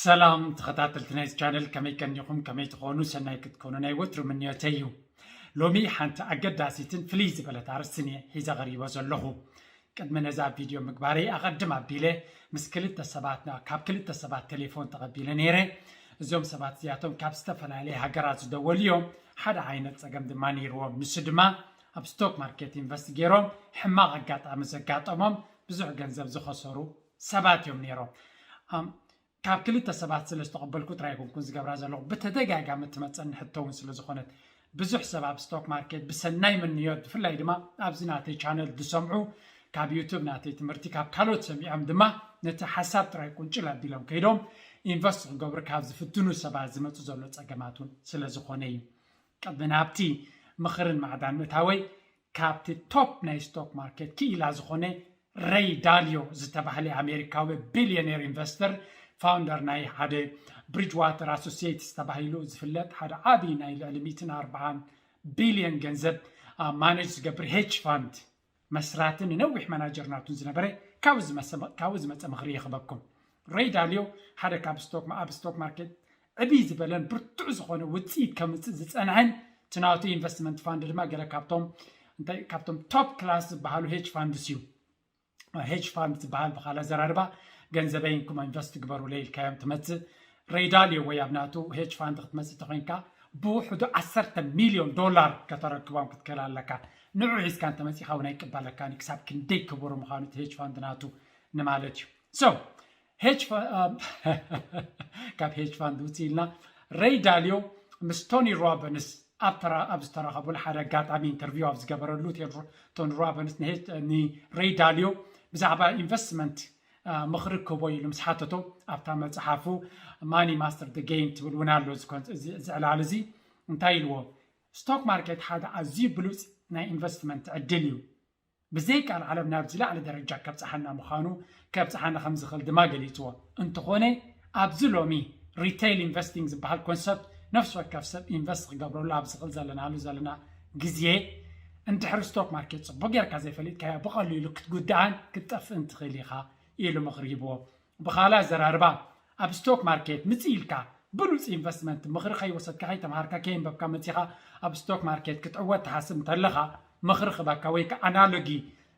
ሰላም ተኸታተልቲ ናይዚ ቻነል፣ ከመይ ቀኒኹም? ከመይ ትኾኑ? ሰናይ ክትኮኑ ናይ ወትሩ ምንዮተይ እዩ። ሎሚ ሓንቲ ኣገዳሲትን ፍልይ ዝበለት ኣርእስትን እየ ሒዘ ቀሪበ ዘለኹ። ቅድሚ ነዛ ቪድዮ ምግባረይ ኣቐድም ኣቢለ ምስ ክልተ ሰባት፣ ካብ ክልተ ሰባት ቴሌፎን ተቐቢለ ነይረ። እዞም ሰባት እዚኣቶም ካብ ዝተፈላለየ ሃገራት ዝደወሉ እዮም። ሓደ ዓይነት ጸገም ድማ ነይርዎም። ንሱ ድማ ኣብ ስቶክ ማርኬት ኢንቨስት ገይሮም ሕማቕ ኣጋጣሚ ዘጋጠሞም ብዙሕ ገንዘብ ዝኸሰሩ ሰባት እዮም ነይሮም። ካብ ክልተ ሰባት ስለ ዝተቐበልኩ ጥራይ ኣይኮንኩን ዝገብራ ዘለኹ፣ ብተደጋጋሚ ትመፀኒ ሕቶ እውን ስለ ዝኾነት ብዙሕ ሰብ ኣብ ስቶክ ማርኬት ብሰናይ ምንዮት፣ ብፍላይ ድማ ኣብዚ ናተይ ቻነል ዝሰምዑ ካብ ዩቱብ ናተይ ትምህርቲ ካብ ካልኦት ሰሚዖም ድማ ነቲ ሓሳብ ጥራይ ቁንጭል ኣቢሎም ከይዶም ኢንቨስት ክገብሩ ካብ ዝፍትኑ ሰባት ዝመፁ ዘሎ ፀገማት እውን ስለ ዝኾነ እዩ። ቅድሚ ናብቲ ምኽርን ማዕዳን ምእታወይ ካብቲ ቶፕ ናይ ስቶክ ማርኬት ክኢላ ዝኾነ ሬይ ዳልዮ ዝተባህለ ኣሜሪካዊ ቢልዮኔር ኢንቨስተር፣ ፋውንደር ናይ ሓደ ብሪጅዋተር ኣሶሲየትስ ተባሂሉ ዝፍለጥ ሓደ ዓቢ ናይ ልዕሊ ሚእትን ኣርባዓን ቢልዮን ገንዘብ ማነጅ ዝገብር ሄጅ ፋንድ መስራትን ንነዊሕ ማናጀር ናቱን ዝነበረ ካብኡ ዝመሰ- ካብኡ ዝመፀ ምኽሪ ይኽበኩም። ሬይ ዳልዮ ሓደ ካብ ስቶክ ኣብ ስቶክ ማርኬት ዕብይ ዝበለን ብርቱዕ ዝኾነ ውፅኢት ከምፅእ ዝፀንሐን እቲ ናቱ ኢንቨስትመንት ፋንድ ድማ ገለ ካብቶም እንታይ ካብቶም ቶፕ ክላስ ዝበሃሉ ሄጅ ፋንድስ እዩ። ሄጅ ፋንድ ዝበሃል ብኻልእ ኣዘራርባ ገንዘበይ እንኩም ኢንቨስት ግበሩለይ ኢልካዮም ትመፅእ። ሬይ ዳልዮ ወይ ኣብ ናቱ ሄጅ ፋንድ ክትመፅእ ተኮይንካ ብውሕዱ ዓሰርተ ሚልዮን ዶላር ከተረክቦም ክትክእል ኣለካ። ንዑ ሒዝካ እንተመፂኻ እውን ኣይቅበለካን እዩ፣ ክሳብ ክንደይ ክቡር ምዃኑ እቲ ሄጅ ፋንድ ናቱ ንማለት እዩ። So ሄጅ ፋ- ካብ ሄጅ ፋንድ ውፅእ ኢልና ሬይ ዳልዮ ምስ ቶኒ ሮቢንስ ኣብ ተራ- ኣብ ዝተራኸቡሉ ሓደ ኣጋጣሚ ኢንተርቪው ኣብ ዝገበረሉ ቴን- ቶኒ ሮቢንስ ንሄ- ንሬይ ዳልዮ ብዛዕባ ኢንቨስትመንት ምኽሪ ክህቦ ኢሉ ምስ ሓተቶ ኣብታ መፅሓፉ ማኒ ማስተር ደ ጌም ትብል እውን ኣሎ። እዚ ኮን- እዚ እዚ ዕላል እዚ እንታይ ኢልዎ? ስቶክ ማርኬት ሓደ ኣዝዩ ብሉፅ ናይ ኢንቨስትመንት ዕድል እዩ። ብዘይ ቃል ዓለም ናብ ዝለዓለ ደረጃ ከብፅሓና ምዃኑ ከብፅሓና ከም ዝኽእል ድማ ገሊፅዎ። እንተኾነ ኣብዚ ሎሚ ሪቴይል ኢንቨስቲንግ ዝበሃል ኮንሰፕት ነፍሲ ወከፍ ሰብ ኢንቨስት ክገብረሉ ኣብ ዝኽእል ዘለናሉ ዘለና ግዜ እንድሕሪ ስቶክ ማርኬት ፅቡቅ ጌርካ ዘይፈሊጥካዮ ብቐሊሉ ክትጉዳእን ክትጠፍእን ትኽእል ኢኻ ኢሉ ምኽሪ ሂብዎ። ብኻልእ ኣዘራርባ ኣብ ስቶክ ማርኬት ምፅእ ኢልካ ብሉፅ ኢንቨስትመንት ምኽሪ ከይወሰድካ ከይተምሃርካ ከየንበብካ መፂኻ ኣብ ስቶክ ማርኬት ክትዕወት ትሓስብ እንተለኻ ምኽሪ ክበካ ወይ ከዓ ኣናሎጊ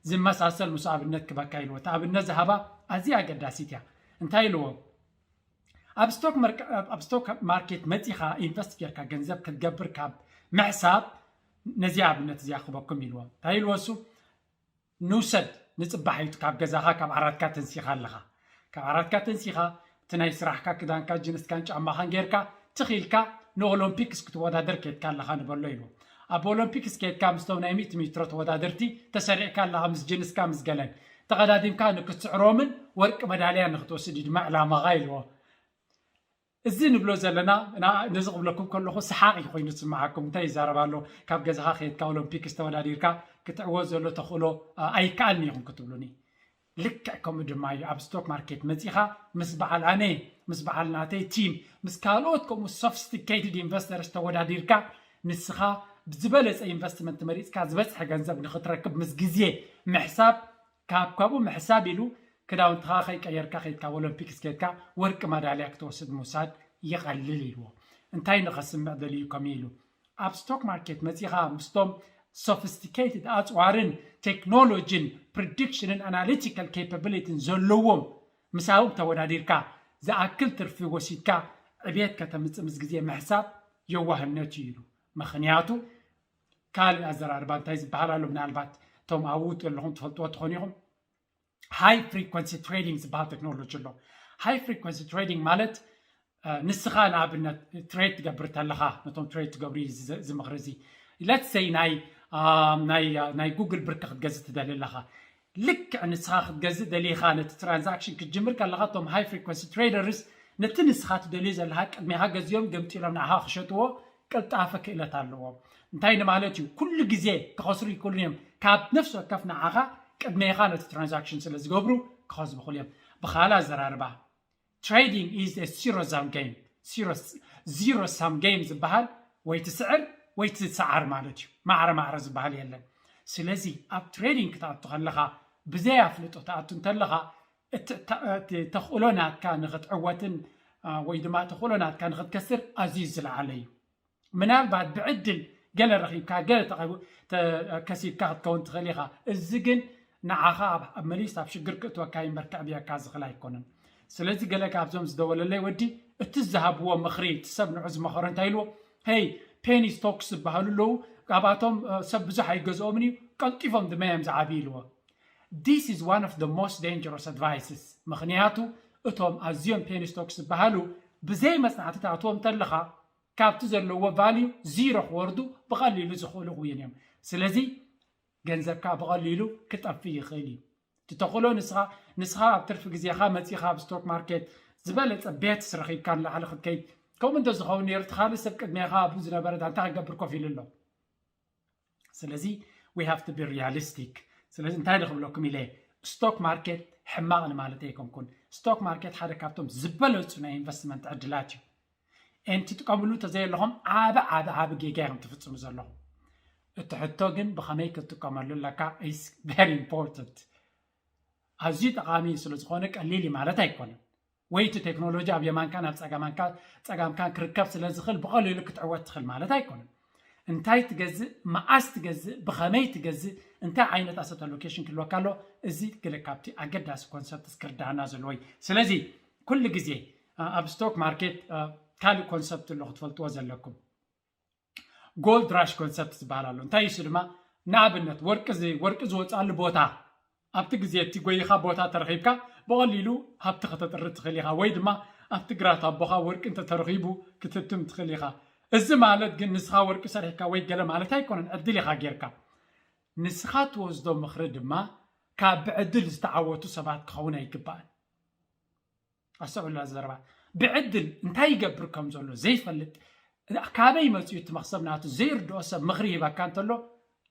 ዝመሳሰል ምስ ኣብነት ክበካ ኢልዎ። እቲ ኣብነት ዝሃባ ኣዝያ ኣገዳሲት እያ። እንታይ ኢልዎ? ኣብ ስቶክ መርክ- ኣብ ስቶክ ማርኬት መፂኻ ኢንቨስት ጌርካ ገንዘብ ክትገብር ካብ ምሕሳብ ነዚ ኣብነት እዚኣ ክበኩም ኢልዎ። እንታይ ኢልዎ እሱ? ንውሰድ ንፅባሕ እዩ ካብ ገዛኻ ካብ ዓራትካ ተንሲኻ ኣለኻ ካብ ዓራትካ ተንሲኻ እቲ ናይ ስራሕካ ክዳንካ ጅንስካን ጫማኻን ጌርካ ትኺልካ ንኦሎምፒክስ ክትወዳደር ኬድካ ኣለኻ ንበሎ ኢሉ ኣብ ኦሎምፒክስ ኬድካ ምስቶም ናይ ሚእቲ ሜትሮ ተወዳደርቲ ተሰሪዕካ ኣለኻ ምስ ጅንስካ ምስ ገለን ተቐዳዲምካ ንክትስዕሮምን ወርቂ መዳልያ ንክትወስድ እዩ ድማ ዕላማኻ ኢልዎ እዚ ንብሎ ዘለና ነዚ ክብለኩም ከለኹ ሰሓቕ እዩ ኮይኑ ዝስምዓኩም እንታይ ይዛረብ ኣሎ ካብ ገዛኻ ከየድካ ኦሎምፒክስ ተወዳዲርካ ክትዕወት ዘሎ ተኽእሎ ኣይከኣልን ኢኹም ክትብሉኒ ልክዕ ከምኡ ድማ እዩ ኣብ ስቶክ ማርኬት መፂኻ ምስ በዓል ኣነ ምስ በዓል ናተይ ቲም ምስ ካልኦት ከምኡ ሶፊስቲኬትድ ኢንቨስተርስ ተወዳዲርካ ንስኻ ዝበለፀ ኢንቨስትመንት መሪፅካ ዝበፅሐ ገንዘብ ንክትረክብ ምስ ግዜ ምሕሳብ ካብ ካብኡ ምሕሳብ ኢሉ ክዳውንትኻ ከይቀየርካ ከይድካ ኦሎምፒክስ ከይድካ ወርቂ መዳልያ ክትወስድ ምውሳድ ይቐልል ኢልዎ እንታይ ንኸስምዕ ደልዩ ከምኡ ኢሉ ኣብ ስቶክ ማርኬት መፂኻ ምስቶም ሶፊስቲኬትድ ኣፅዋርን ቴክኖሎጂን ፕሪዲክሽንን ኣናሊቲካል ኬፓቢሊቲን ዘለዎም ምሳዎም ተወዳዲርካ ዝኣክል ትርፊ ወሲድካ ዕብየት ከተምፅእ ምስ ግዜ ምሕሳብ የዋህነት እዩ ኢሉ ምኽንያቱ ካልእ ኣዘራርባ እንታይ ዝበሃል ኣሎ ምናልባት እቶም ኣብኡ ዘለኹም ትፈልጥዎ ትኾኑ ኢኹም high frequency trading ዝበሃል ቴክኖሎጂ ኣሎ high frequency trading ማለት ንስኻ ንኣብነት ትሬድ ትገብር ተለኻ ነቶም ትሬድ ትገብሩ ዝምኽሪ እዚ let's say ናይ ናይ ጉግል ብርክ ክትገዝእ ትደሊ ኣለኻ ልክዕ ንስኻ ክትገዝእ ደሊኻ ነቲ ትራንዛክሽን ክትጅምር ከለኻ እቶም high frequency traders ነቲ ንስኻ ትደልዮ ዘለኻ ቅድሜኻ ገዚኦም ገምጢሎም ንዓኻ ክሸጥዎ ቅልጣፈ ክእለት ኣለዎም እንታይ ንማለት እዩ ኩሉ ግዜ ክኸስሩ ይክእሉን እዮም ካብ ነፍሲ ወከፍ ንዓኻ ቅድሜኻ ነቲ ትራንዛክሽን ስለ ዝገብሩ ክኸስቡ ይኽእሉ እዮም ብኻልእ ኣዘራርባ trading is a zero sum game zero sum game ዝበሃል ወይ ትስዕር ወይ ትሰዓር ማለት እዩ ማዕረ ማዕረ ዝበሃል የለን ስለዚ ኣብ ትሬዲንግ ክትኣቱ ከለኻ ብዘይ ኣፍልጦ ትኣቱ እንተለኻ እቲ ተኽእሎ ናትካ ንክትዕወትን ወይ ድማ ተኽእሎ ናትካ ንክትከስር ኣዝዩ ዝለዓለ እዩ። ምናልባት ብዕድል ገለ ረኺብካ ገለ ከሲብካ ክትከውን ትኽእል ኢኻ። እዚ ግን ንዓኻ ኣብ መሊስ ኣብ ሽግር ክእትወካ እምበር ከዕብየካ ዝኽእል ኣይኮነን። ስለዚ ገለ ካብዞም ዝደወለለይ ወዲ እቲ ዝሃብዎ ምኽሪ እቲ ሰብ ንዑ ዝመኸሮ እንታይ ኢልዎ? ሄይ፣ ፔኒ ስቶክስ ዝበሃሉ ኣለዉ፣ ካብኣቶም ሰብ ብዙሕ ኣይገዝኦምን እዩ፣ ቀልጢፎም ድማ እዮም ዝዓብዩ ኢልዎ። This is one of the most dangerous advices። ምኽንያቱ እቶም ኣዝዮም ፔኒ ስቶክስ ዝበሃሉ ብዘይ መጽናዕቲ ትኣትዎም እንተለኻ ካብቲ ዘለዎ ቫልዩ ዚሮ ክወርዱ ብቐሊሉ ዝኽእሉ እውን እዮም። ስለዚ ገንዘብካ ብቐሊሉ ክጠፍእ ይኽእል እዩ። ትተኽእሎ ንስኻ ንስኻ ኣብ ትርፊ ግዜኻ መጺኻ ኣብ ስቶክ ማርኬት ዝበለጸ ቤትስ ረኺብካ ንላዕሊ ክትከይድ ከምኡ እንተዝኸውን ነይሩ እቲ ካልእ ሰብ ቅድሜኻ ኣብኡ ዝነበረ እንታይ ክገብር ኮፍ ኢሉ ኣሎ። ስለዚ we have to be realistic። ስለዚ እንታይ ክብለኩም ኢለ ስቶክ ማርኬት ሕማቕ ንማለት ኣይኮንኩን። ስቶክ ማርኬት ሓደ ካብቶም ዝበለፁ ናይ ኢንቨስትመንት ዕድላት እዩ። And ትጥቀምሉ ተዘየለኹም ዓብ ዓብ ዓብ ጌጋ እዮም ትፍፅሙ ዘለኹም። እቲ ሕቶ ግን ብኸመይ ክትጥቀመሉ ኣለካ is very important። ኣዝዩ ጠቓሚ ስለ ዝኾነ ቀሊል እዩ ማለት ኣይኮነን። ወይ እቲ ቴክኖሎጂ ኣብ የማንካን ኣብ ፀጋማንካ ፀጋምካን ክርከብ ስለ ዝኽእል ብቐሊሉ ክትዕወት ትኽእል ማለት ኣይኮነን። እንታይ ትገዝእ፣ መዓስ ትገዝእ፣ ብኸመይ ትገዝእ፣ እንታይ ዓይነት ኣሰት ኣሎኬሽን ክህልወካ ኣሎ፣ እዚ ገለ ካብቲ ኣገዳሲ ኮንሰፕት ክርዳና ዘለዎ እዩ። ስለዚ ኩሉ ግዜ ኣብ ስቶክ ማርኬት ካልእ ኮንሰፕት ኣሎ ክትፈልጥዎ ዘለኩም። ጎልድ ራሽ ኮንሰፕት ዝበሃል ኣሎ። እንታይ እሱ ድማ ንኣብነት ወርቂ ወርቂ ዝወፅኣሉ ቦታ ኣብቲ ግዜ እቲ ጎይኻ ቦታ ተረኺብካ ብቐሊሉ ሃብቲ ከተጥሪ ትኽእል ኢኻ፣ ወይ ድማ ኣብቲ ግራት ኣቦኻ ወርቂ እንተተረኺቡ ክትህብትም ትኽእል ኢኻ። እዚ ማለት ግን ንስኻ ወርቂ ሰሪሕካ ወይ ገለ ማለት ኣይኮነን፣ ዕድል ኢኻ ጌርካ። ንስኻ ትወስዶ ምኽሪ ድማ ካብ ብዕድል ዝተዓወቱ ሰባት ክኸውን ኣይግባእን። ኣስተውዕሉ ዘረባ ብዕድል እንታይ ይገብር ከም ዘሎ ዘይፈልጥ ካበይ መፅኡ እቲ መኽሰብ ናቱ ዘይርድኦ ሰብ ምኽሪ ሂበካ እንተሎ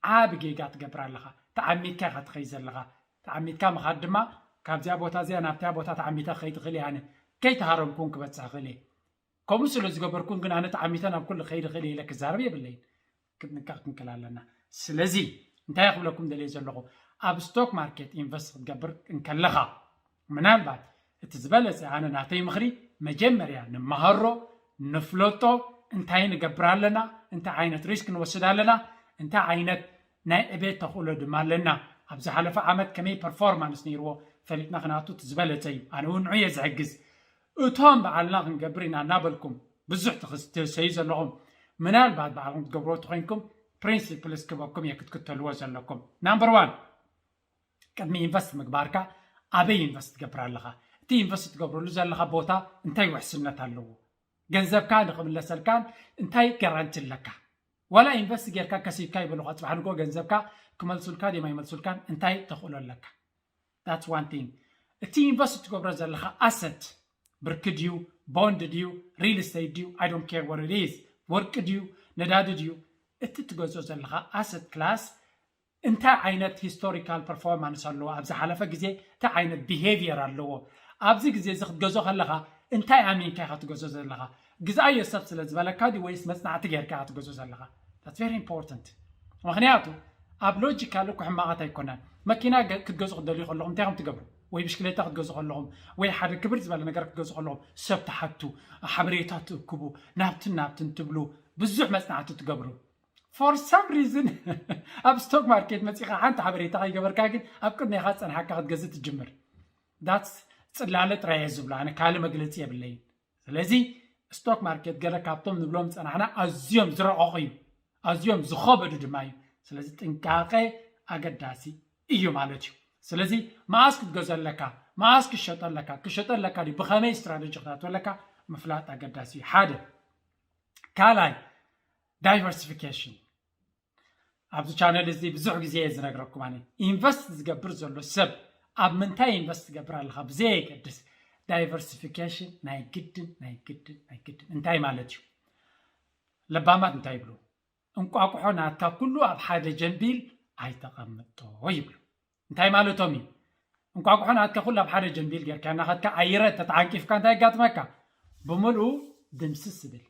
ዓብ ጌጋ ትገብር ኣለኻ። ተዓሚትካ ኢኻ ትኸይ ዘለኻ። ተዓሚትካ ምኻድ ድማ ካብዚኣ ቦታ እዚኣ ናብቲያ ቦታ ተዓሚተ ክኸይ ትኽእል እየ። ኣነ ከይተሃረምኩን ክበፅሕ ክእል እየ። ከምኡ ስለ ዝገበርኩን ግን ኣነ ተዓሚተ ናብ ኩሉ ክኸይድ ክእል እየ ኢለ ክዛረብ የብለይን። ክትንቃቕ ክንክል ኣለና። ስለዚ እንታይ ክብለኩም ደልየ ዘለኹ፣ ኣብ ስቶክ ማርኬት ኢንቨስት ክትገብር እንከለኻ ምናልባት እቲ ዝበለፀ ኣነ ናተይ ምኽሪ መጀመርያ ንመሃሮ፣ ንፍለጦ፣ እንታይ ንገብር ኣለና፣ እንታይ ዓይነት ሪስክ ንወስድ ኣለና፣ እንታይ ዓይነት ናይ ዕቤት ተኽእሎ ድማ ኣለና። ኣብ ዝሓለፈ ዓመት ከመይ ፐርፎርማንስ ነይርዎ ፈሊጥና ክነኣቱ እቲ ዝበለፀ እዩ። ኣነ እውን ንዑ እየ ዝሕግዝ። እቶም በዓልና ክንገብር ኢና እናበልኩም ብዙሕ ትኽስ- ትህሰዩ ዘለኹም ምናልባት ባዕልኩም ትገብርዎ ተኾይንኩም ፕሪንሲፕልስ ክበኩም እየ ክትክተልዎ ዘለኩም። ናምበር ዋን፣ ቅድሚ ኢንቨስት ምግባርካ ኣበይ ኢንቨስት ትገብር ኣለኻ? እቲ ኢንቨስት ትገብረሉ ዘለኻ ቦታ እንታይ ውሕስነት ኣለዎ? ገንዘብካ ንኽምለሰልካን እንታይ ጋራንቲ ኣለካ? ዋላ ኢንቨስት ጌርካ ከሲብካ ይበሉኻ፣ ጽባሕ ንግሆ ገንዘብካ ክመልሱልካ ድዮም ኣይመልሱልካን እንታይ ተኽእሎ ኣለካ? That's one thing። እቲ ኢንቨስት ትገብሮ ዘለኻ ኣሰት ብርኪ ድዩ፣ ቦንድ ድዩ፣ ሪል ስቴት ድዩ፣ I don't care what it is፣ ወርቂ ድዩ፣ ነዳዲ ድዩ፣ እቲ ትገዝኦ ዘለኻ ኣሰት ክላስ እንታይ ዓይነት ሂስቶሪካል ፐርፎርማንስ ኣለዎ፣ ኣብ ዝሓለፈ ግዜ እንታይ ዓይነት ቢሄቪየር ኣለዎ፣ ኣብዚ ግዜ እዚ ክትገዝኦ ከለኻ እንታይ ኣሚንካ ኢኻ ትገዝኦ ዘለኻ? ግዝኣዮ ሰብ ስለ ዝበለካ ድዩ ወይስ መጽናዕቲ ጌርካ ኢኻ ትገዝኦ ዘለኻ? That's very important። ምኽንያቱ ኣብ ሎጂካል እኮ ሕማቓት ኣይኮነን። መኪና ገ- ክትገዝኡ ክትደልዩ ከለኹም እንታይ ከም ትገብሩ፣ ወይ ብሽክሌታ ክትገዝኡ ከለኹም ወይ ሓደ ክብር ዝበለ ነገር ክትገዝኡ ከለኹም ሰብ ትሓቱ፣ ሓበሬታ ትእክቡ፣ ናብትን ናብትን ትብሉ፣ ብዙሕ መጽናዕቲ ትገብሩ። For some reason ኣብ ስቶክ ማርኬት መጺኻ ሓንቲ ሓበሬታ ከይገበርካ ግን ኣብ ቅድሜኻ ዝጸንሓካ ክትገዝእ ትጅምር። That's ጽላለ ጥራይ እየ ዝብሎ፣ ኣነ ካልእ መግለጺ የብለይን። ስለዚ ስቶክ ማርኬት ገለ ካብቶም ንብሎም ዝጸናሕና ኣዝዮም ዝረቐቑ እዩ፣ ኣዝዮም ዝኸበዱ ድማ እዩ። ስለዚ ጥንቃቐ ኣገዳሲ እዩ ማለት እዩ። ስለዚ መኣስ ክትገዝኦ ኣለካ፣ መኣስ ክሸጦ ኣለካ፣ ክሸጦ ኣለካ ድዩ፣ ብኸመይ ስትራተጂ ክትኣትዎ ኣለካ ምፍላጥ ኣገዳሲ እዩ። ሓደ። ካልኣይ፣ ዳይቨርሲፊኬሽን። ኣብዚ ቻነል እዚ ብዙሕ ግዜ እየ ዝነግረኩም፣ ኣነ ኢንቨስት ዝገብር ዘሎ ሰብ ኣብ ምንታይ ኢንቨስት ትገብር ኣለኻ ብዘየገድስ ዳይቨርሲፊኬሽን ናይ ግድን ናይ ግድን ናይ ግድን። እንታይ ማለት እዩ? ለባማት እንታይ ይብሉ? እንቋቑሖ ናትካ ኩሉ ኣብ ሓደ ጀንቢል ኣይተቐምጦ ይብሉ። እንታይ ማለቶም እዩ? እንቋቑሖ ናትካ ኩሉ ኣብ ሓደ ጀንቢል ጌርካ እናኸድካ ኣየር ተተዓንቂፍካ እንታይ የጋጥመካ? ብምልኡ ድምስስ ይብል።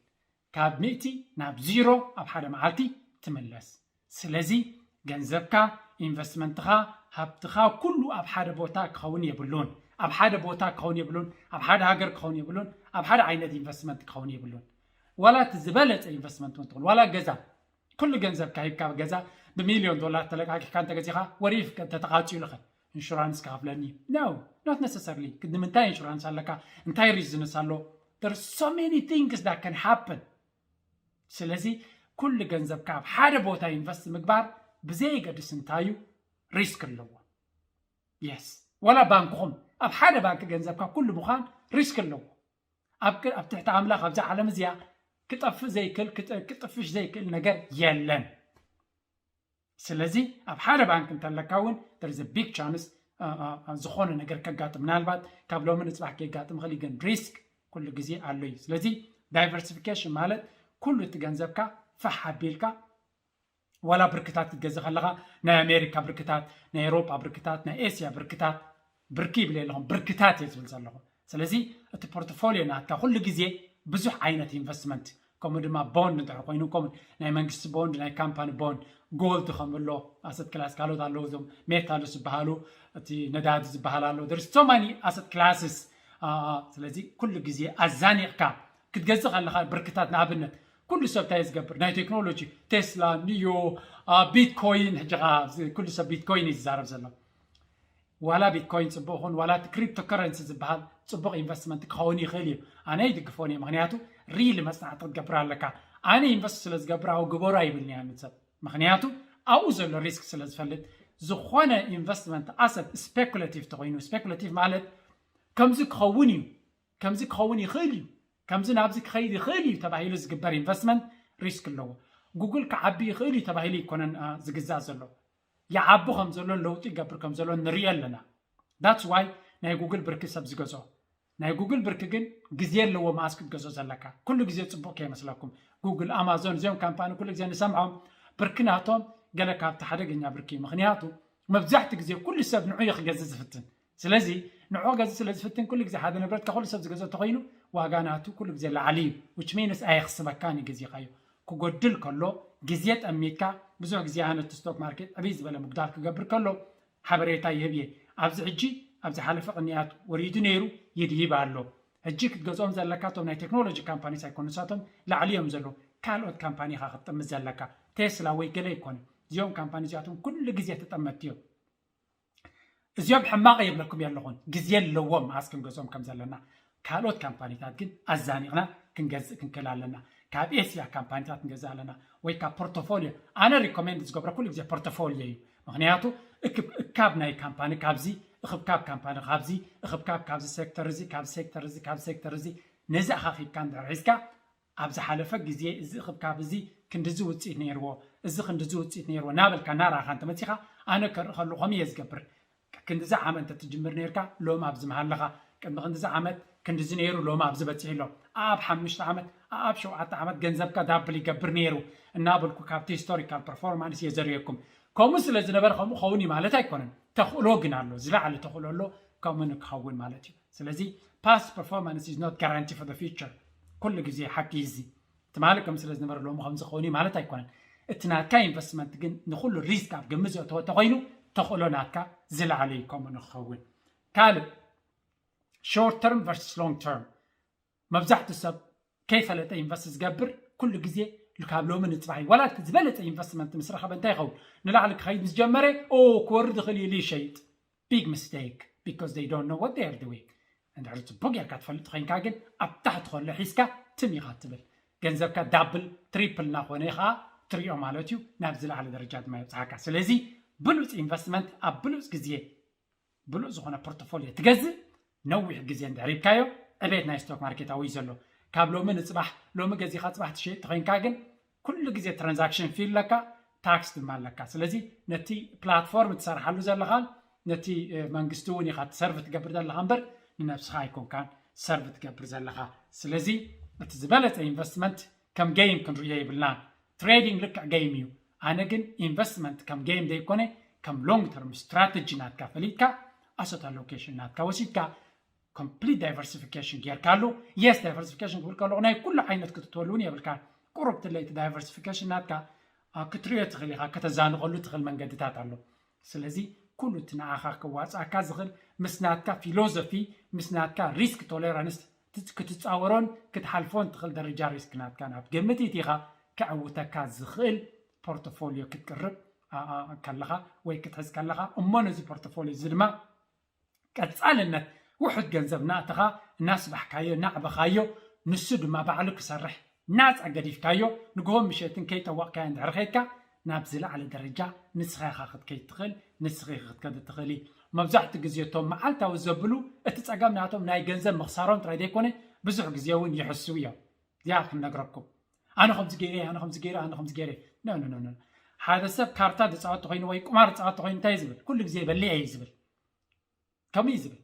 ካብ ሚእቲ ናብ ዚሮ ኣብ ሓደ መዓልቲ ትምለስ። ስለዚ ገንዘብካ፣ ኢንቨስትመንትኻ፣ ሃብትኻ ኩሉ ኣብ ሓደ ቦታ ክኸውን የብሉን። ኣብ ሓደ ቦታ ክኸውን የብሉን፣ ኣብ ሓደ ሃገር ክኸውን የብሉን፣ ኣብ ሓደ ዓይነት ኢንቨስትመንት ክኸውን የብሉን። ዋላ እቲ ዝበለፀ ኢንቨስትመንት እውን ትኹን ዋላ ገዛ፣ ኩሉ ገንዘብካ ሂብካ ገዛ ብሚልዮን ዶላር ተለቃቂሕካ እንተገዚኻ ወሪፍ እንተተቃፂሉ ኸ ኢንሹራንስ ክኸፍለኒ? No, not necessarily። ንምንታይ ኢንሹራንስ ኣለካ? እንታይ ሪዝንስ ኣሎ? There's so many things that can happen። ስለዚ ኩሉ ገንዘብካ ኣብ ሓደ ቦታ ኢንቨስት ምግባር ብዘየገድስ እንታይ እዩ ሪስክ ኣለዎ። የስ፣ ዋላ ባንክኹም ኣብ ሓደ ባንክ ገንዘብካ ኩሉ ምዃን ሪስክ ኣለዎ። ኣብ ትሕቲ ኣምላኽ ኣብዛ ዓለም እዚኣ ክጠፍእ ዘይክእል ክጥፍሽ ዘይክእል ነገር የለን። ስለዚ ኣብ ሓደ ባንክ እንተለካ እውን there is a big chance ዝኾነ ነገር ከጋጥም፣ ምናልባት ካብ ሎሚ ንፅባሕ ከጋጥም ኽእል፣ ግን ሪስክ ኩሉ ግዜ ኣሎ እዩ። ስለዚ ዳይቨርሲፊኬሽን ማለት ኩሉ እቲ ገንዘብካ ፋሕ ኣቢልካ ዋላ ብርክታት ክትገዝእ ከለኻ ናይ ኣሜሪካ ብርክታት፣ ናይ ኤሮጳ ብርክታት፣ ናይ ኤስያ ብርክታት፣ ብርኪ ይብል የለኹም፣ ብርክታት እየ ዝብል ዘለኹ። ስለዚ እቲ ፖርትፎሊዮ ናትካ ኩሉ ግዜ ብዙሕ ዓይነት ኢንቨስትመንት፣ ከምኡ ድማ ቦንድ እንድሕር ኮይኑ፣ ከምኡ ናይ መንግስቲ ቦንድ፣ ናይ ካምፓኒ ቦንድ፣ ጎልድ ከምሎ ኣሰት ክላስ፣ ካልኦት ኣለዉ፣ እዞም ሜታልስ ዝበሃሉ፣ እቲ ነዳዲ ዝበሃል ኣሎ። There's so many asset classes። ስለዚ ኩሉ ግዜ ኣዛኒቕካ ክትገዝእ ከለኻ ብርክታት፣ ንኣብነት ኩሉ ሰብ እንታይ ዝገብር፣ ናይ ቴክኖሎጂ፣ ቴስላ፣ ኒዮ፣ ቢትኮይን። ሕጂ ኩሉ ሰብ ቢትኮይን እዩ ዝዛረብ ዘሎ። ዋላ ቢትኮይን ፅቡቕ ይኹን ዋላ እቲ ክሪፕቶ ከረንሲ ዝበሃል ፅቡቕ ኢንቨስትመንት ክኸውን ይኽእል እዩ። ኣነ ይድግፎን እየ፣ ምክንያቱ ሪሊ መፅናዕቲ ክትገብር ኣለካ። ኣነ ኢንቨስት ስለ ዝገብር ኣብኡ ግበሩ ኣይብልንያን ሰብ፣ ምክንያቱ ኣብኡ ዘሎ ሪስክ ስለ ዝፈልጥ። ዝኾነ ኢንቨስትመንት ኣሰት ስፔኩሌቲቭ ተኮይኑ፣ ስፔኩሌቲቭ ማለት ከምዚ ክኸውን እዩ፣ ከምዚ ክኸውን ይኽእል እዩ፣ ከምዚ ናብዚ ክኸይድ ይኽእል እዩ ተባሂሉ ዝግበር ኢንቨስትመንት ሪስክ ኣለዎ። ጉግል ክዓቢ ይኽእል እዩ ተባሂሉ ኣይኮነን ዝግዛእ ዘሎ፣ ይዓቢ ከም ዘሎን ለውጢ ይገብር ከም ዘሎን ንሪኦ ኣለና። That's why ናይ ጉግል ብርኪ ሰብ ዝገዝኦ። ናይ ጉግል ብርኪ ግን ግዜ ኣለዎ መዓስ ክትገዝኦ ዘለካ። ኩሉ ግዜ ፅቡቕ ከይመስለኩም። ጉግል፣ ኣማዞን፣ እዚኦም ካምፓኒ ኩሉ ግዜ ንሰምዖም፣ ብርኪ ናቶም ገለ ካብቲ ሓደገኛ ብርኪ እዩ። ምክንያቱ መብዛሕትኡ ግዜ ኩሉ ሰብ ንዑ እዩ ክገዝእ ዝፍትን። ስለዚ ንዑ ክገዝእ ስለ ዝፍትን ኩሉ ግዜ ሓደ ንብረት ካብ ኩሉ ሰብ ዝገዝኦ እንተኮይኑ ዋጋ ናቱ ኩሉ ግዜ ላዕሊ እዩ። Which means ኣየኽስበካን እዩ ገዚእካዮ። ክጎድል ከሎ ግዜ ጠሚትካ፣ ብዙሕ ግዜ ኣነ እቲ ስቶክ ማርኬት ዕብይ ዝበለ ምጉዳል ክገብር ከሎ ሓበሬታ ይህብ እየ። ኣብዚ ሕጂ ኣብ ዝሓለፈ ቅንያት ወሪዱ ነይሩ፣ ይድይብ ኣሎ። ሕጂ ክትገዝኦም ዘለካ እቶም ናይ ቴክኖሎጂ ካምፓኒስ ኣይኮኑ፣ ንሳቶም ላዕሊ እዮም ዘለዉ። ካልኦት ካምፓኒ ኢኻ ክትጥምት ዘለካ። ቴስላ ወይ ገለ ኣይኮነ። እዚኦም ካምፓኒ እዚኣቶም ኩሉ ግዜ ተጠመትቲ እዮም። እዚኦም ሕማቕ የብለኩም የለኹን፣ ግዜ ኣለዎም መዓስ ክንገዝኦም ከም ዘለና። ካልኦት ካምፓኒታት ግን ኣዛኒቕና ክንገዝእ ክንክእል ኣለና። ካብ ኤስያ ካምፓኒታት ንገዝእ ኣለና ወይ ካብ ፖርቶፎሊዮ። ኣነ ሪኮሜንድ ዝገብሮ ኩሉ ግዜ ፖርቶፎሊዮ እዩ። ምክንያቱ እክብ እካብ ናይ ካምፓኒ ካብዚ፣ እኽብካብ ካምፓኒ ካብዚ፣ እኽብካብ ካብዚ ሴክተር እዚ፣ ካብዚ ሴክተር እዚ፣ ካብዚ ሴክተር እዚ፣ ነዚ ኣኻኺብካ እንድሕር ሒዝካ ኣብ ዝሓለፈ ግዜ እዚ እኽብካብ እዚ ክንድዚ ውፅኢት ነይርዎ፣ እዚ ክንድዚ ውፅኢት ነይርዎ እናበልካ እናረኣኻ እንተመፂኻ ኣነ ከርኢ ከለኹ ከምኡ እየ ዝገብር። ክንድዚ ዓመት እንተትጅምር ነይርካ ሎሚ ኣብዚ ምሃለኻ፣ ቅድሚ ክንድዚ ዓመት ክንድዚ ነይሩ ሎሚ ኣብዚ በፂሑ ኣሎ። ኣብ ሓሙሽተ ዓመት፣ ኣብ ሸውዓተ ዓመት ገንዘብካ ዳብል ይገብር ነይሩ እናበልኩ ካብቲ ሂስቶሪካል ፐርፎርማንስ እየ ዘርእየኩም። ከምኡ ስለ ዝነበረ ከምኡ ኸውን እዩ ማለት ኣይኮነን። ተኽእሎ ግን ኣሎ፣ ዝለዓለ ተኽእሎ ኣሎ ከምኡ ንክኸውን ማለት እዩ። ስለዚ past performance is not guarantee for the future። ኩሉ ግዜ ሓቂ እዩ እዚ። ትማሊ ከም ስለ ዝነበረ ሎሚ ከም ዝኸውን እዩ ማለት ኣይኮነን። እቲ ናትካ ኢንቨስትመንት ግን ንኩሉ ሪስክ ኣብ ግምት ዘእተወ ተኮይኑ ተኽእሎ ናትካ ዝለዓለ እዩ ከምኡ ንክኸውን። ካልእ short term versus long term። መብዛሕትኡ ሰብ ከይፈለጠ ኢንቨስት ዝገብር ኩሉ ግዜ ካብ ሎሚ ንፅባሕ እዩ። ዋላ እቲ ዝበለፀ ኢንቨስትመንት ምስ ረኸበ እንታይ ይኸውን? ንላዕሊ ክኸይድ ምስ ጀመረ ኦ ክወርድ ይኽእል እዩ ኢሉ ይሸይጥ። Big mistake because they don't know what they are doing። እንድሕር ፅቡቅ ጌርካ ትፈልጥ ኮይንካ ግን ኣብ ታሕቲ ከሎ ሒዝካ ትም ኢኻ ትብል። ገንዘብካ ዳብል ትሪፕል እናኾነ ከዓ ትሪኦ ማለት እዩ። ናብ ዝለዓለ ደረጃ ድማ ይብፅሓካ። ስለዚ ብሉፅ ኢንቨስትመንት ኣብ ብሉፅ ግዜ ብሉፅ ዝኾነ ፖርቶፎሊዮ ትገዝእ ነዊሕ ግዜ እንድሕር ሂብካዮ ዕቤት ናይ ስቶክ ማርኬት ኣብኡ እዩ ዘሎ። ካብ ሎሚ ንፅባሕ ሎሚ ገዚኻ ፅባሕ ትሸይጥ ተኮይንካ ግን ኩሉ ግዜ ትራንዛክሽን ፊ ኣለካ፣ ታክስ ድማ ኣለካ። ስለዚ ነቲ ፕላትፎርም ትሰርሓሉ ዘለኻን ነቲ መንግስቲ እውን ኢኻ ትሰርቭ ትገብር ዘለኻ እምበር ንነብስኻ ኣይኮንካን ሰርቭ ትገብር ዘለኻ። ስለዚ እቲ ዝበለፀ ኢንቨስትመንት ከም ገይም ክንርእዮ ይብልናን። ትሬዲንግ ልክዕ ገይም እዩ። ኣነ ግን ኢንቨስትመንት ከም ገይም ዘይኮነ ከም ሎንግ ተርም ስትራተጂ ናትካ ፈሊጥካ ኣሰት ኣሎኬሽን ናትካ ወሲድካ ኮምፕሊት ዳይቨርሲፊኬሽን ጌርካሉ። የስ ዳይቨርሲፊኬሽን ክብል ከለኹ ናይ ኩሉ ዓይነት ክትትወሉ እውን የብልካ። ቁሩብ ትለይቲ ዳይቨርሲፊኬሽን ናትካ ክትሪኦ ትኽእል ኢኻ፣ ከተዛንቐሉ ትኽእል መንገድታት ኣሎ። ስለዚ ኩሉ እቲ ንዓኻ ከዋፅኣካ ዝኽእል ምስ ናትካ ፊሎዞፊ፣ ምስ ናትካ ሪስክ ቶሌራንስ ክትፃወሮን ክትሓልፎን ትኽእል ደረጃ ሪስክ ናትካ ናብ ግምት ኢኻ ከዕውተካ ዝኽእል ፖርቶፎሊዮ ክትቅርብ ከለኻ ወይ ክትሕዝ ከለኻ እሞ ነዚ ፖርቶፎሊዮ እዚ ድማ ቀፃልነት ውሑድ ገንዘብ እናእተኻ እናስባሕካዮ እናዕበኻዮ ንሱ ድማ ባዕሉ ክሰርሕ ናፃ ገዲፍካዮ ንግሆ ምሸትን ከይጠወቕካዮ እንድሕር ኸይድካ ናብ ዝለዓለ ደረጃ ንስኻ ኢኻ ክትከይድ ትኽእል ንስኺ ኢኺ ክትከድ ትኽእል እዩ። መብዛሕትኡ ግዜ እቶም መዓልታዊ ዘብሉ እቲ ፀገም ናቶም ናይ ገንዘብ ምኽሳሮም ጥራይ ዘይኮነ ብዙሕ ግዜ እውን ይሕስው እዮም። እዚኣ ክንነግረኩም ኣነ ከምዚ ገይረ ኣነ ከምዚ ገይረ ኣነ ከምዚ ገይረ ኖ ኖ ኖ ሓደ ሰብ ካርታ ዝፃወት ተኮይኑ ወይ ቁማር ዝፃወት ተኮይኑ እንታይ ዝብል ኩሉ ግዜ በሊዐ እዩ ዝብል ከምኡ እዩ ዝብል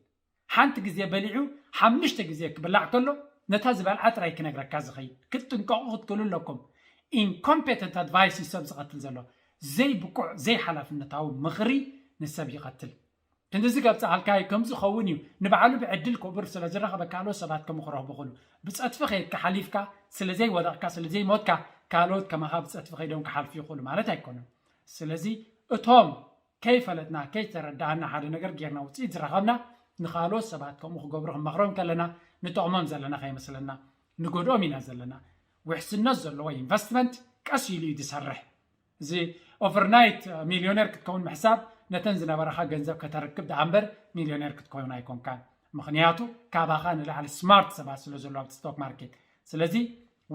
ሓንቲ ግዜ በሊዑ ሓሙሽተ ግዜ ክብላዕ ከሎ ነታ ዝበልዓ ጥራይ ክነግረካ ዝኸይድ ክትጥንቀቁ ክትክእሉ ኣለኩም። Incompetent advice እዩ ሰብ ዝቐትል ዘሎ ዘይብቁዕ ዘይሓላፍነታዊ ምኽሪ ንሰብ ይቐትል። ክንድዚ ገብፅኣልካ እዩ ከምዚ ኸውን እዩ ንባዕሉ ብዕድል ክቡር ስለ ዝረኸበ ካልኦት ሰባት ከም ክረኽቡ ክሉ ብፀትፊ ከየድካ ሓሊፍካ ስለ ዘይወደቕካ ስለ ዘይሞትካ ካልኦት ከማኻ ብፀትፊ ከይዶም ክሓልፉ ይኽእሉ ማለት ኣይኮኑን። ስለዚ እቶም ከይፈለጥና ከይተረዳእና ሓደ ነገር ጌርና ውፅኢት ዝረኸብና ንኻልኦት ሰባት ከምኡ ክገብሩ ክንመኽሮም ከለና ንጠቕሞም ዘለና ከይመስለና ንጎድኦም ኢና ዘለና። ውሕስነት ዘለዎ ኢንቨስትመንት ቀስ ኢሉ እዩ ዝሰርሕ። እዚ ኦቨርናይት ሚልዮነር ክትከውን ምሕሳብ ነተን ዝነበረኻ ገንዘብ ከተርክብ ደኣ እምበር ሚልዮነር ክትከውን ኣይኮንካን። ምክንያቱ ካባኻ ንላዕሊ ስማርት ሰባት ስለ ዘለዉ ኣብቲ ስቶክ ማርኬት። ስለዚ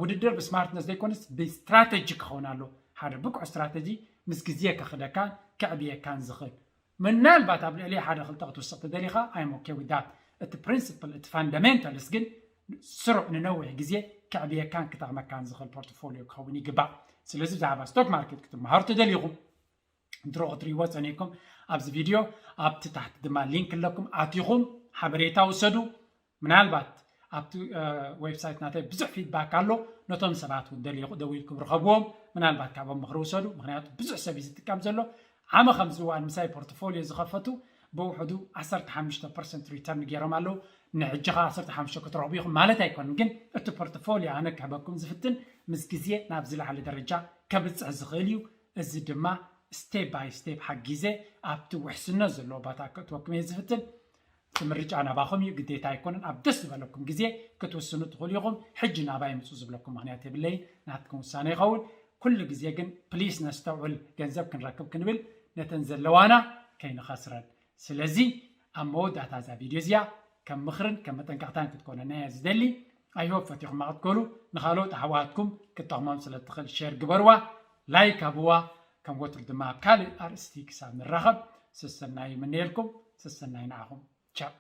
ውድድር ብስማርትነስ ዘይኮነስ ብስትራተጂ ክኸውን ኣሎ። ሓደ ብቁዕ ስትራተጂ ምስ ግዜ ከኽደካን ከዕብየካን ዝኽእል ምናልባት ኣብ ልዕሊ ሓደ ክልተ ክትውስኽ ተደሊኻ I'm okay with that። እቲ ፕሪንስፕል እቲ ፋንዳሜንታልስ ግን ስሩዕ ንነዊሕ ግዜ ከዕብየካን ክጠቕመካን ዝኽእል ፖርትፎሊዮ ክኸውን ይግባእ። ስለዚ ብዛዕባ ስቶክ ማርኬት ክትመሃሩ ተደሊኹም ድሮ ክትሪእዎ ፀኒሕኩም ኣብዚ ቪድዮ ኣብቲ ታሕቲ ድማ ሊንክ ኣለኩም ኣቲኹም ሓበሬታ ውሰዱ። ምናልባት ኣብቲ ዌብሳይት ናተይ ብዙሕ ፊድባክ ኣሎ ነቶም ሰባት እውን ደሊኹ ደው ኢልኩም ርኸብዎም ምናልባት ካብኦም ምኽሪ ውሰዱ ምክንያቱ ብዙሕ ሰብ እዩ ዝጥቀም ዘሎ ዓመ ከምዚ እዋን ምሳይ ፖርትፎሊዮ ዝኸፈቱ ብውሕዱ ዓሰርተ ሓሙሽተ ፐርሰንት ሪተርን ገይሮም ኣለዉ ንሕጂ ኸ ዓሰርተ ሓሙሽተ ክትረኽቡ ኢኹም ማለት ኣይኮንን ግን እቲ ፖርትፎሊዮ ኣነ ክህበኩም ዝፍትን ምስ ግዜ ናብ ዝለዓለ ደረጃ ከብፅሕ ዝኽእል እዩ እዚ ድማ ስቴፕ ባይ ስቴፕ ሓጊዘ ኣብቲ ውሕስነት ዘለዎ ቦታ ከእትወኩም እየ ዝፍትን እቲ ምርጫ ናባኹም እዩ ግዴታ ኣይኮነን ኣብ ደስ ዝበለኩም ግዜ ክትውስኑ ትኽእሉ ኢኹም ሕጂ ናባይ ምፁ ዝብለኩም ምክንያት የብለይን ናትኩም ውሳነ ይኸውን ኩሉ ግዜ ግን ፕሊስ ነስተውዕል ገንዘብ ክንረክብ ክንብል ነተን ዘለዋና ከይንኸስረን ስለዚ ኣብ መወዳእታ እዛ ቪድዮ እዚኣ ከም ምኽርን ከም መጠንቀቕታን ክትኮነና እየ ዝደሊ ኣይሆፕ ፈቲኹማ ክትኮኑ ንኻልኦት ኣሕዋትኩም ክትጠቕሞም ስለ ትኽእል ሼር ግበርዋ ላይክ ሃብዋ ከም ወትሩ ድማ ኣብ ካልእ ኣርእስቲ ክሳብ ንራኸብ ሰሰናይ ይምነየልኩም ሰሰናይ ንዓኹም ቻው